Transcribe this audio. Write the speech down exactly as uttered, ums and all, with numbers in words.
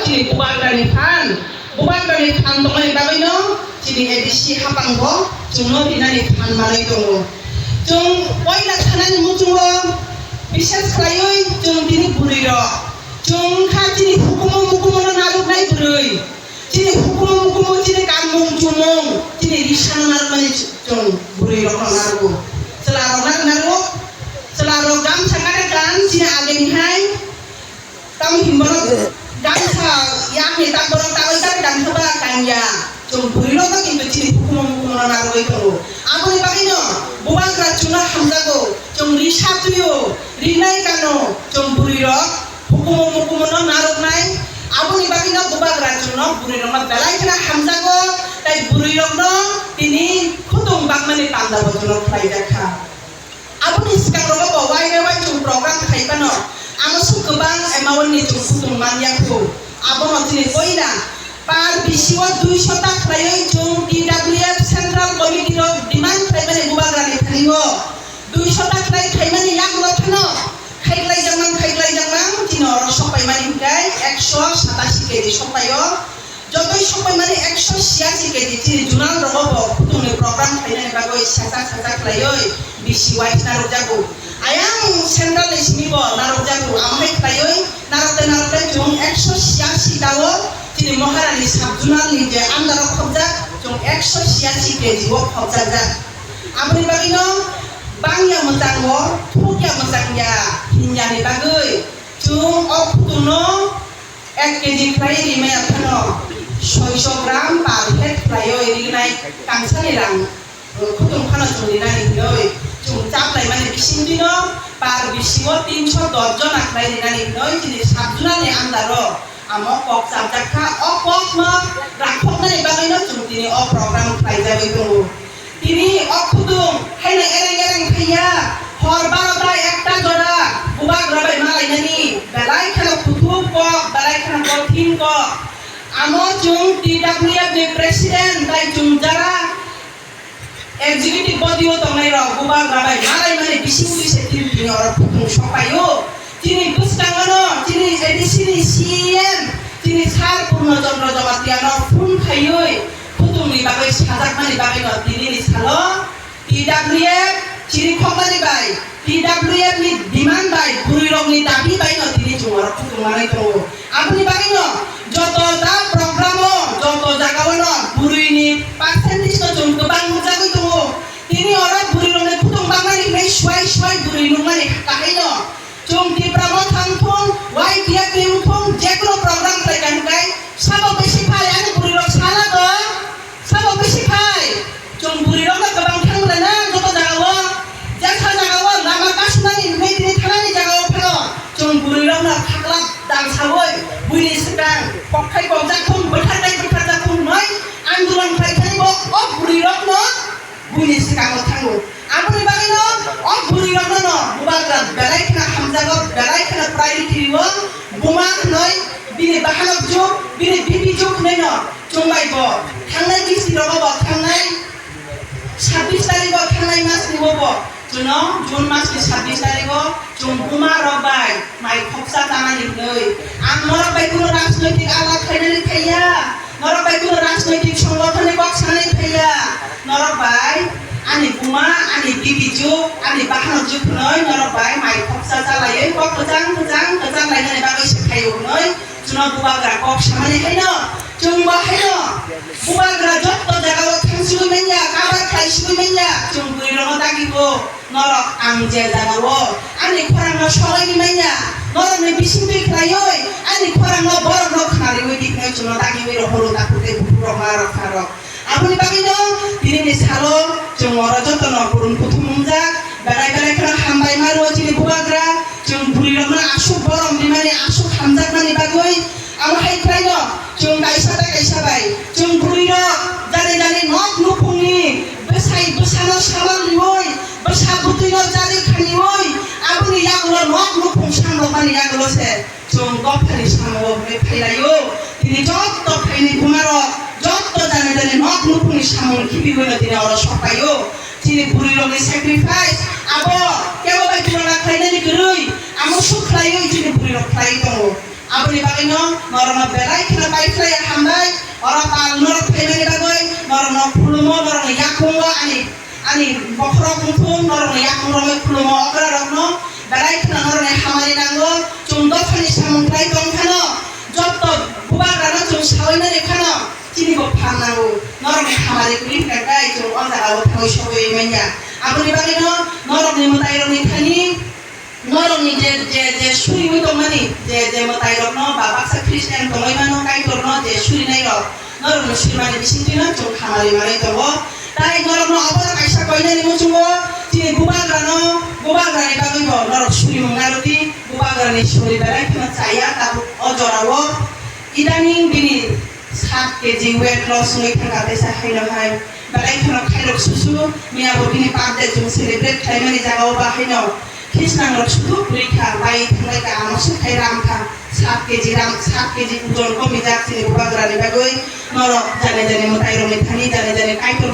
Chini bubagrani phan, bubagrani phan tongmani bagwino chini A D C hapangbo chwngno rinani phan manwi tongo. Chwng poila sanani muchungo bishes khlaiwi chwng tini bwrwirok. Chwng wngkha chini hukumu mukumu no narwknai bwrwi. Chini hukumu mukumu chini kanmung chumung chini risano narwkmani chwng bwrwirokno narwgo. Chwlarokno narwgo. Chwlarok gamsa kare kan chini agini hai. Tamo hinba gamsa yakni tak borok tagwi tagwi tang khe ba kanya. Chwng bwrwi rok no kintu chini hukumu mukumu no narwgwi tongo. Aboni bagwi no bubagra chwngno hamjago. Chwng risa twiyo, rinai kano chwng bwrwi rok hukumu mukumu no narwknai. Aboni bagwi no bubagra chwngno bwrwi rok no belai kheno hamjago. Tai bwrwi rok no tini khutung bakmani panda bo chwngno khlai jak kha. Aboni swkang rogo bo wai wai wai chwng program khai phano, amo swk kwbang amount ni chwng kutung man ya kho. Abono chini koina par bisi o duiso ta khlaiwi chwng T W F Central Committee rok demand khlai mani bubagra ni thani o. Duiso ta khlai khai mani yak no phano khai khlai jak mang, khai khlai jak mang, chini oro sok pai mani hwnkhe ekso satasi K G sok pai o. Jotoi sokpai mani ekso siasi K G chini junal rogo bo kutungni program khainani bagwi sajak sajak khlaiwi bisi wai narwkjago. Ayang central ni simi bo narwkjago, amhai khlaiwi narwkte narwkte chwng ekso siasi tao chini Maharani sub junal ni je under o khopjak chwng ekso siasi K G o khopjakjak. Aboni bagwino bangya mwchango thukya mwchangya hinyani bagwi chwng o kutungno Ek K G khlai rimaya phano soiso gram per head khlaiwi rignai kangsani rang, uh, khutung phano chwng rinani hinwi chwng chaplaimani bisingtwino par bisingo tinso dos jona khlai rinani hinwi chini sub junal ni under o amo kok chapjak kha. O kokno rakhoknani bagwino chwng tini o program khlaijagwi tongo. Tini o khutung haino ereng ereng thaiya, hor barota ekta jora bubagra bai malainani, belai kheno kuthuk kok, belai kheno kothin kok. Amo chwng T W F ni president tai chwng jara executive body o tongnai rok bubagra bai malaimani bisingtwi se tini tini oro khutung sokpaio. Chini bwskango no chini A D C ni C E M, chini sir Purno Chandra Jamatia no phone khaiwi khutung ni bagwi sajakmani bagwi no tini ni salo T W F chini khokmani bai, T W F ni demand bai, bwrwi rok ni dabi bai no tini chwng oro khutung manwi tongo. Aboni bagwi no joto da program o, joto jaga o no bwrwi ni percentage no chwng kwbang nukjagwi tongo. Tini oro bwrwi rok ni khutung bangmani hinwi swai swai bwrwi nukmani kahai no. Chwng Tipra Motha wngthung, Y T F ni wngthung, jekunu program khlai kha hwnkhe sabo bisi phai ani bwrwi rok sala bo, sabo bisi phai. Chwng bwrwi rok no kwbang thang rwna joto jaga o, jesa jaga o lama kasumani hinwi tini thanani jaga o phano chwng bwrwi rok no khakla dal sawi buini swkang kok khai kok jak thung, bwthar khai bwthar jak thung hinwi andolon khlai thani bo o bwrwi rok no buini swkango thango. Aboni bagwino o bwrwi rokno no bubagra belai kheno hamjago, belai kheno priority rio. Buma hwnwi bini bahanok juk, bini bibi juk hwnwi no chwng bai bo thangnai district rogo bo thangnai sabbish tarikh o thangnai mas ni bo bo chwngno June mas ni sabbish tarikh o chwng buma rok bai mai khoksa tanani hwnwi. Ang norok bai kuno rajnoitik alap khainani phaiya, norok bai kuno rajnoitik songgothon ni kok sanani phaiya. Norok bai ani buma, ani bibi juk, ani bahanok juk hwnwi norok bai mai khoksa chalaiwi kok kwchang kwchang kwchang lainani bagwi se khaio hwnwi chwngno bubagra kok samani haino chwngbo haino bubagra jotto jagao thangsigwi manya, kabar khlaisigwi manya, chwng bwrwi rokno dagibo. Norok ang je jaga o ani khorang no sogwi ni manya, norok ni bising twi khlaiwi ani khorang no borok no khna riwi di hwnwi chwngno dagiwi rohoro takhuk tei buphuru rok ma rok kha rok. Aboni bagwi no tini ni salo chwng oro joto no kurum kuthum wngjak, belai belai kheno hambai ma rwo chini bubagra, chwng bwrwi rok no aswk borom rimani aswk hamjakmani bagwi. Amo hai khlaino, chwng kaisa tei kaisa bai, chwng bwrwi rok jani jani nok nukhungni bwsai bwsano samal riwi, bwsa bwtwi no jari khaniwi, aboni yagulo nok nukhung samrokmani yagulo se chwng dophani samungo hwnwi phailaio. Tini jotto phaini buma rok, jotto jani jani nok nukhungni samung khibiwi no tini oro sokpaio. Chini bwrwi rokni sacrifice abo kebo bai tulona khlainani kwrwi, amo suk khlaiwi chini bwrwi rok khlaiwi tongo. Aboni bagwino norokno belai kheno pai khlai hambai. Oro pal norok phaimani bagwi norokno khulumo, norokni yakungo ani, ani bokhorok wngthung, norokni yakung romwi khulumo okrarokno. Belai kheno norokni hamari nango. Chwng dophani samung khlai tong phano, jotto bubagrano chwng sawi nani phano, chini bo phan nango. Norokni hamari kwrwi hwnkha khe chwng o jagao thangwi sogwi manya. Aboni bagwino norokni mwtairokni thani, norokni je, je, je suriwi tongmani, je, je mwtairokno ba baksa Christian tongwi mano, Kaitorno je surinairok, norokni surimani bisingtwino chwng hamari manwi tongo. Tai norokno obono kaisa koinani muchungo chini bubagrano, bubagrani bagwibo norok surimung narwdi, bubagrani suri belai kheno chaya tabuk o jorao. Idaning bini sat K G weight loss wngwi thangkha, teisa haino hai belai kheno khairok susu. Miyabo bini birthday chwng celebrate khlaimani jagao ba haino khisnangrok sudu kwrwi kha, bai thanglai kha, ano swk khai ram kha. Sat K G ram, sat K G ojon komijak chini bubagrani bagwi. Norok jani jani mwtairokni thani, jani jani Kaitor